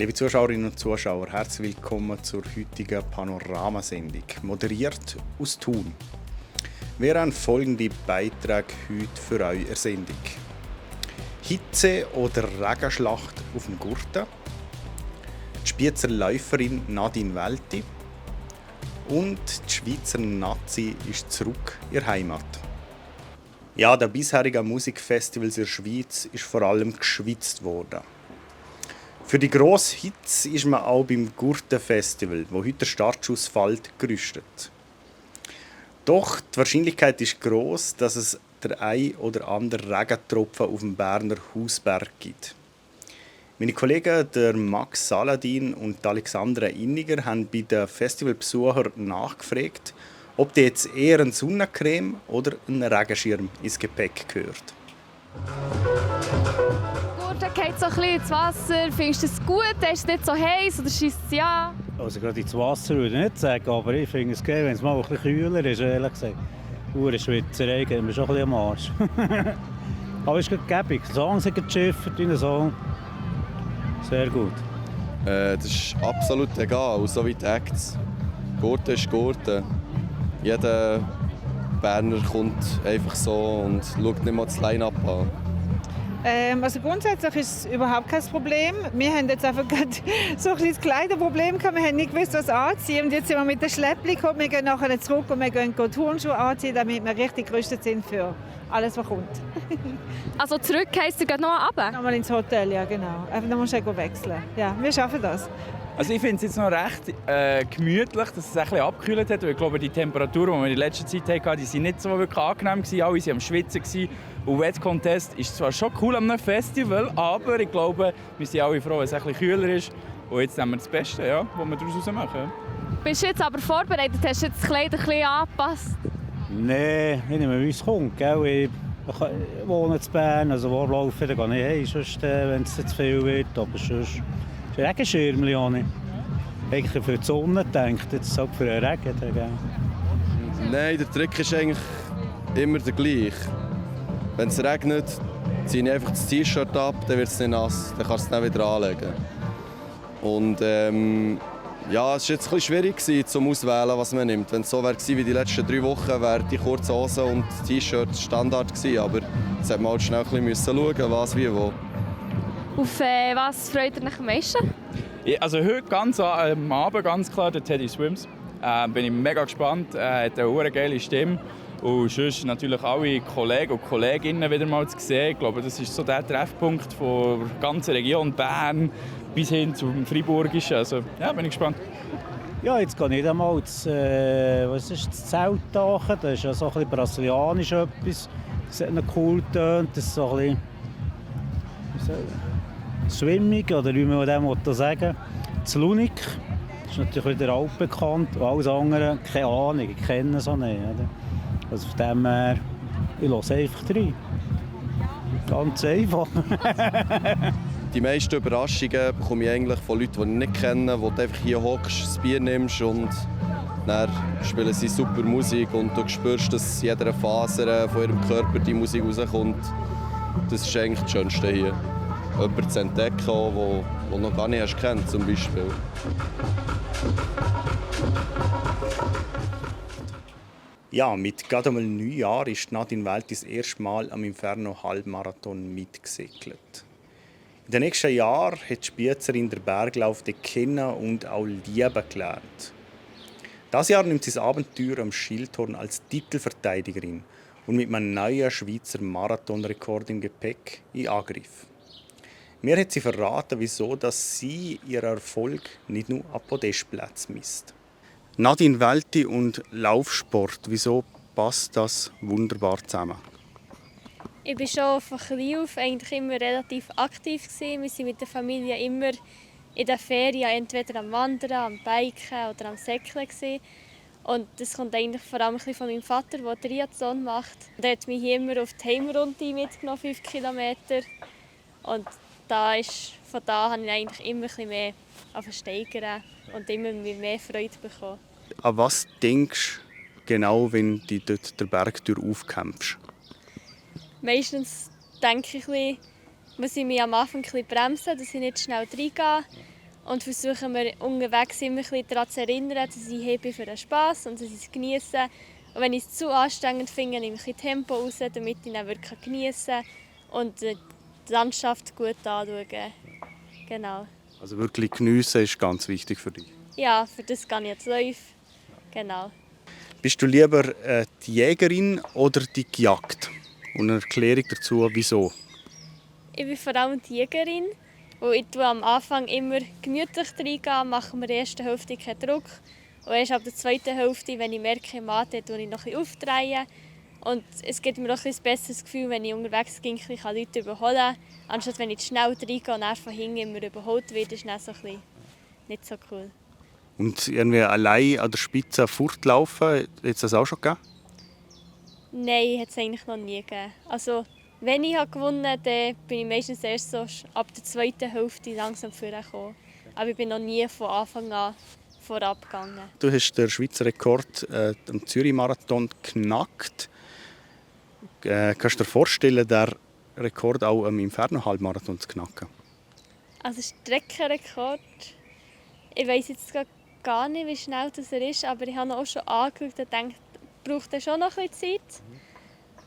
Liebe Zuschauerinnen und Zuschauer, herzlich willkommen zur heutigen Panoramasendung, moderiert aus Thun. Wir haben folgende Beiträge heute für euch in der Sendung. Hitze- oder Regenschlacht auf dem Gurten, die Spiezer Läuferin Nadine Welti und die Schweizer Nazi ist zurück in ihre Heimat. Ja, der bisherige Musikfestivals in der Schweiz ist vor allem geschwitzt worden. Für die grosse Hitze ist man auch beim Gurtenfestival, wo heute der Startschuss fällt, gerüstet. Doch die Wahrscheinlichkeit ist gross, dass es der ein oder andere Regentropfen auf dem Berner Hausberg gibt. Meine Kollegen der Max Saladin und Alexandra Inniger haben bei den Festivalbesuchern nachgefragt, ob die jetzt eher eine Sonnencreme oder ein Regenschirm ins Gepäck gehört. Dann geht so ein bisschen ins Wasser. Findest du es gut? Ist es nicht so heiß oder schießt es ja? Also gerade ins Wasser würde ich nicht sagen, aber ich finde es geil, wenn es mal ein bisschen kühler ist, ehrlich gesagt. Schwitzerei geht mir schon ein bisschen am Arsch. Aber es ist gut gäbig. Die Songs sind geschiffert wie ein Song. Sehr gut. Das ist absolut egal, so wie die Acts. Gurten ist Gurten. Jeder Berner kommt einfach so und schaut nicht mal das Line-Up an. Also grundsätzlich ist es überhaupt kein Problem. Wir haben jetzt einfach so ein kleines Kleiderproblem gehabt. Wir haben nicht gewusst, was anziehen. Und jetzt sind wir mit der Schleppli gekommen. Wir gehen nachher zurück und wir gehen Turnschuhe anziehen, damit wir richtig gerüstet sind für alles, was kommt. Also zurück heisst, du gehst noch runter? Nochmal ins Hotel, ja genau. Einfach noch mal wechseln. Ja, wir schaffen das. Also ich finde es jetzt noch recht gemütlich, dass es ein bisschen abgekühlt hat. Weil ich glaube, die Temperaturen, die wir in letzter Zeit hatten, die waren nicht so wirklich angenehm. Alle waren am Schwitzen. Und Wet Contest ist zwar schon cool an einem Festival, aber ich glaube, wir sind alle froh, wenn es ein bisschen kühler ist. Und jetzt nehmen wir das Beste, ja, was wir daraus machen. Bist du jetzt aber vorbereitet? Hast du jetzt das Kleid ein bisschen angepasst? Nein, ich nehme, wie es kommt. Gell? Ich wohne in Bern, also wo laufe ich, dann gehe ich sonst, wenn es zu viel wird. Aber sonst Regenschirm, Leone. Eigentlich für die Sonne gedacht, jetzt halt für den Regen. Gell? Nein, der Trick ist eigentlich immer der gleiche. Wenn es regnet, ziehe ich einfach das T-Shirt ab, dann wird es nicht nass, dann kannst du es dann wieder anlegen. Und ja, es war jetzt ein bisschen schwierig zum Auswählen, was man nimmt. Wenn es so wäre wie die letzten 3 Wochen, wären die kurzen Hosen und T-Shirt Standard gewesen. Aber jetzt hat man halt schnell ein bisschen schauen, was wie wo. Auf was freut ihr euch am meisten? Also heute ganz am Abend ganz klar der Teddy Swims. Bin ich mega gespannt. Er hat eine geile Stimme. Und sonst natürlich alle Kollegen und Kolleginnen wieder mal zu sehen. Ich glaube, das ist so der Treffpunkt von der ganzen Region Bern bis hin zum Freiburgischen. Also, ja, bin ich gespannt. Ja, jetzt gehe ich einmal ins was ist das Zeltdachen. Das ist ja so ein bisschen brasilianisch etwas. Das hat noch cool getönt. Das ist so ein bisschen schwimmig, oder wie man dem sagen will. Das Lunik. Das ist natürlich wieder altbekannt. Und alles andere, keine Ahnung, ich kenne es auch nicht. Oder? Also von dem her, ich höre einfach rein. Ganz einfach. Die meisten Überraschungen bekomme ich eigentlich von Leuten, die ich nicht kenne, wo du einfach hier hockst, das Bier nimmst und dann spielen sie super Musik und du spürst, dass in jeder Faser von ihrem Körper die Musik rauskommt. Das ist eigentlich das Schönste hier. Jemanden zu entdecken, den du noch gar nicht kennst, zum Beispiel. Ja, mit gerade einmal 9 Jahren ist Nadine Welti das erste Mal am Inferno-Halbmarathon mitgesegelt. In den nächsten Jahren hat die Spiezerin den Berglauf kennen und auch lieben gelernt. Dieses Jahr nimmt sie das Abenteuer am Schildhorn als Titelverteidigerin und mit einem neuen Schweizer Marathonrekord im Gepäck in Angriff. Mir hat sie verraten, wieso dass sie ihren Erfolg nicht nur an Podestplätzen misst. Nadine Welti und Laufsport, wieso passt das wunderbar zusammen? Ich war schon von klein auf eigentlich immer relativ aktiv. Wir waren mit der Familie immer in den Ferien entweder am Wandern, am Biken oder am Säckeln. Und das kommt eigentlich vor allem von meinem Vater, der Triathlon macht. Er hat mich hier immer auf die Heimrunde mitgenommen, 5 Kilometer. Und von da habe ich eigentlich immer ein bisschen mehr steigern und immer mehr Freude bekommen. An was denkst du genau, wenn du dort der Bergtür aufkämpfst? Meistens denke ich, muss ich mich am Anfang ein bisschen bremsen, dass ich nicht schnell reingehe. Und versuchen wir unterwegs immer ein bisschen daran zu erinnern, dass ich hebe für den Spass und dass ich es genieße. Und wenn ich es zu anstrengend finde, nehme ich ein bisschen Tempo raus, damit ich dann wirklich genießen kann und die Landschaft gut anschauen. Genau. Also wirklich geniessen ist ganz wichtig für dich. Ja, für das gehe ich jetzt laufen. Genau. Bist du lieber die Jägerin oder die gejagt? Und eine Erklärung dazu, wieso? Ich bin vor allem die Jägerin, wo ich am Anfang immer gemütlich reingehe, mache mir in der ersten Hälfte keinen Druck. Und erst ab der zweiten Hälfte, wenn ich merke, ich mache, tue ich noch ein bisschen aufdrehen. Und es gibt mir auch ein besseres Gefühl, wenn ich unterwegs bin, ich kann Leute überholen kann. Anstatt wenn ich zu schnell reingehe und dann von hinten immer überholt werde, ist das so ein bisschen nicht so cool. Und irgendwie allein an der Spitze fortlaufen, hat es das auch schon gegeben? Nein, hat es eigentlich noch nie gegeben. Also, wenn ich gewonnen habe, dann bin ich meistens erst so ab der zweiten Hälfte langsam vorgekommen. Aber ich bin noch nie von Anfang an vorab gegangen. Du hast den Schweizer Rekord am Zürich-Marathon geknackt. Kannst du dir vorstellen, den Rekord auch am Inferno-Halbmarathon zu knacken? Also Streckenrekord, ich weiss jetzt gar nicht, wie schnell das ist, aber ich habe ihn auch schon angeschaut und gedacht, braucht er schon noch ein bisschen Zeit.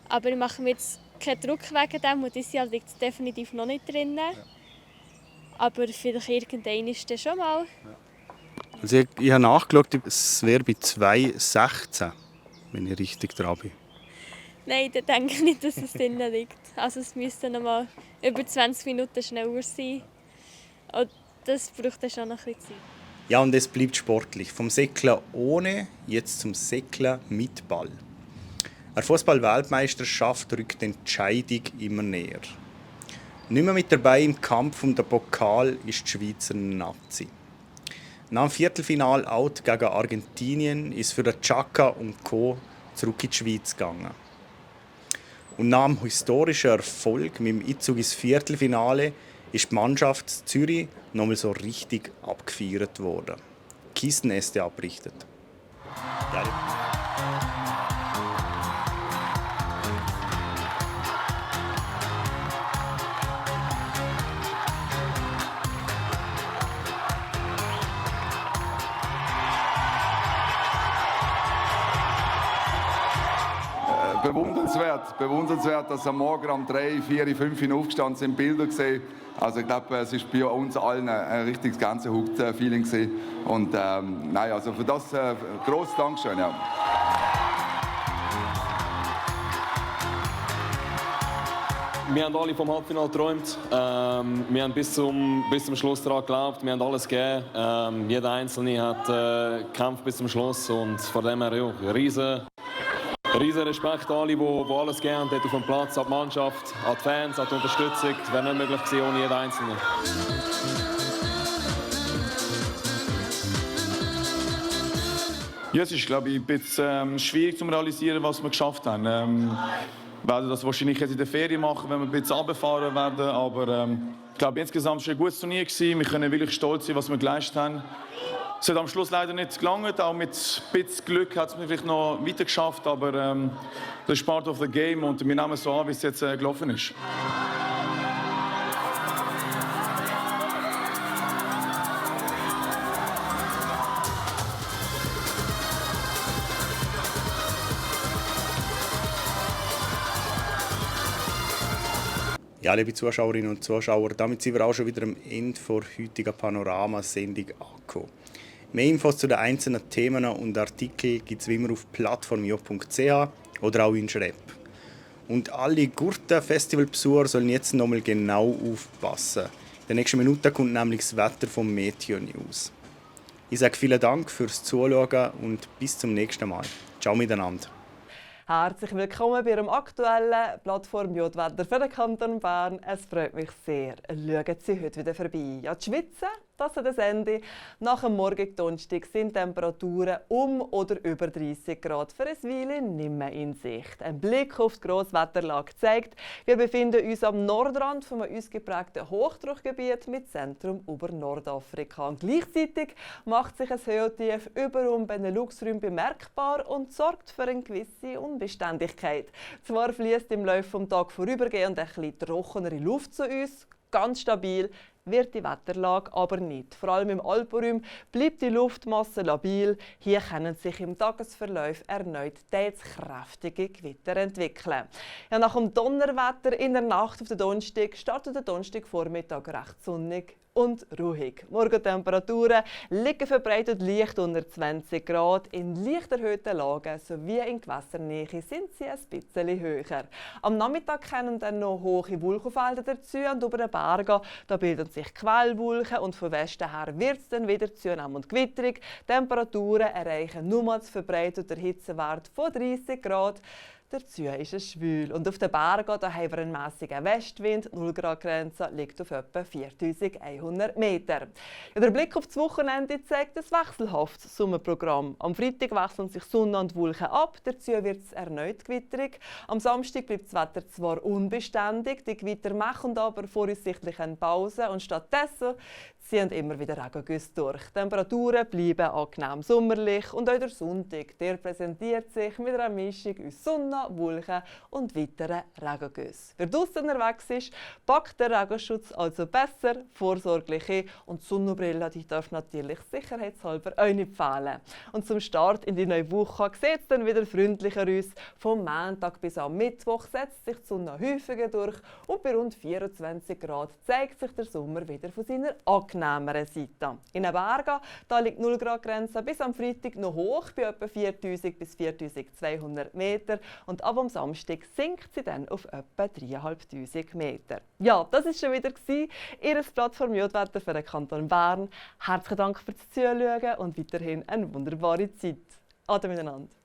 Aber ich mache mir jetzt keinen Druck wegen dem und dieses Jahr liegt es definitiv noch nicht drin. Ja. Aber vielleicht irgendwann ist es schon mal. Also ich habe nachgeschaut, es wäre bei 2,16, wenn ich richtig dran bin. Nein, dann denke ich nicht, dass es drin liegt. Also es müsste noch mal über 20 Minuten schneller sein. Und das braucht dann schon noch ein bisschen Zeit. Ja, und es bleibt sportlich. Vom Säckeln ohne, jetzt zum Säckeln mit Ball. Eine Fußball-Weltmeisterschaft rückt die Entscheidung immer näher. Nicht mehr mit dabei im Kampf um den Pokal ist die Schweizer Nazi. Nach dem Viertelfinal out gegen Argentinien ist für den Chaka und Co. zurück in die Schweiz gegangen. Und nach dem historischen Erfolg mit dem Einzug ins Viertelfinale ist die Mannschaft in Zürich nochmal so richtig abgefeiert worden. Kistenäste abrichtet. Geil. Bewundernswert, dass am Morgen um 3, 4, 5 Uhr aufgestanden sind, Bilder gesehen. Also ich glaube, es ist bei uns allen ein richtiges Gänsehaut-Feeling gewesen. Und nein, also für das grosses Dankeschön. Ja. Wir haben alle vom Halbfinale geträumt. Wir haben bis zum Schluss daran geglaubt. Wir haben alles gegeben. Jeder Einzelne hat gekämpft bis zum Schluss. Und von dem her ja, riesen Respekt an alle, die alles gegeben haben auf dem Platz, an die Mannschaft, an die Fans, an die Unterstützung. Das wäre nicht möglich gewesen ohne jeden Einzelnen. Ja, es ist, glaube ich, ein bisschen schwierig zu realisieren, was wir geschafft haben. Wir werden das wahrscheinlich jetzt in der Ferien machen, wenn wir ein bisschen runterfahren werden. Aber ich glaube, insgesamt war es ein gutes Turnier. Wir können wirklich stolz sein, was wir geleistet haben. Es hat am Schluss leider nicht gelangt. Auch mit ein bisschen Glück hat es mir vielleicht noch weiter geschafft. Aber das ist part of the game und wir nehmen es so an, wie es jetzt gelaufen ist. Ja, liebe Zuschauerinnen und Zuschauer, damit sind wir auch schon wieder am Ende der heutigen Panorama-Sendung angekommen. Mehr Infos zu den einzelnen Themen und Artikeln gibt es wie immer auf plattformio.ch oder auch in Schrepp. Und alle guten Festivalbesucher sollen jetzt nochmal genau aufpassen. In den nächsten Minuten kommt nämlich das Wetter vom Meteo News. Ich sage vielen Dank fürs Zuschauen und bis zum nächsten Mal. Ciao miteinander. Herzlich willkommen bei Ihrem aktuellen Plattform Jodwetter für den Kanton Bern. Es freut mich sehr. Schauen Sie heute wieder vorbei. Ja, die Schweiz, das ist das Ende. Nach dem morgigen Donnerstag sind Temperaturen um oder über 30 Grad für eine Weile nicht mehr in Sicht. Ein Blick auf die Grosswetterlage zeigt, wir befinden uns am Nordrand von einem ausgeprägten Hochdruckgebiet mit Zentrum über Nordafrika. Und gleichzeitig macht sich ein Höhetief über Benelux-Räumen bemerkbar und sorgt für eine gewisse Unbeständigkeit. Zwar fließt im Laufe des Tages vorübergehend ein bisschen trockenere Luft zu uns, ganz stabil wird die Wetterlage aber nicht. Vor allem im Alpenraum bleibt die Luftmasse labil. Hier können sich im Tagesverlauf erneut teils kräftige Gewitter entwickeln. Ja, nach dem Donnerwetter in der Nacht auf den Donnerstag startet der Donnerstagvormittag recht sonnig und ruhig. Morgentemperaturen liegen verbreitet leicht unter 20 Grad. In leicht erhöhten Lagen sowie in Gewässernähe sind sie ein bisschen höher. Am Nachmittag kommen dann noch hohe Wolkenfelder dazu und über den Bergen da bilden sich Quellwolken und von Westen her wird es dann wieder zunehmend und gewitterig. Temperaturen erreichen nochmals verbreitet der Hitzewert von 30 Grad. Dazu ist es schwül. Und auf den Bergen da haben wir einen mässigen Westwind. Die 0-Grad-Grenze liegt auf etwa 4100 Meter. Ja, der Blick auf das Wochenende zeigt ein wechselhaftes Sommerprogramm. Am Freitag wechseln sich Sonne und Wolken ab. Dazu wird es erneut gewitterig. Am Samstag bleibt das Wetter zwar unbeständig, die Gewitter machen aber voraussichtlich eine Pause und stattdessen ziehen immer wieder Regengüsse durch. Die Temperaturen bleiben angenehm sommerlich und auch der Sonntag der präsentiert sich mit einer Mischung aus Sonne, Wolken und weiteren Regengüssen. Wer draussen unterwegs ist, packt den Regenschutz also besser vorsorglich ein und die Sonnenbrille die darf natürlich sicherheitshalber auch nicht fehlen. Und zum Start in die neue Woche sieht es dann wieder freundlicher aus. Vom Montag bis am Mittwoch setzt sich die Sonne häufiger durch und bei rund 24 Grad zeigt sich der Sommer wieder von seiner angenehmeren Seite. In den Bergen da liegt die 0-Grad-Grenze bis am Freitag noch hoch bei etwa 4000 bis 4200 Meter und ab am Samstag sinkt sie dann auf etwa 3500 Meter. Ja, das war schon wieder Ihr Plattform Jodwetter für den Kanton Bern. Herzlichen Dank fürs Zuschauen und weiterhin eine wunderbare Zeit. Ade miteinander.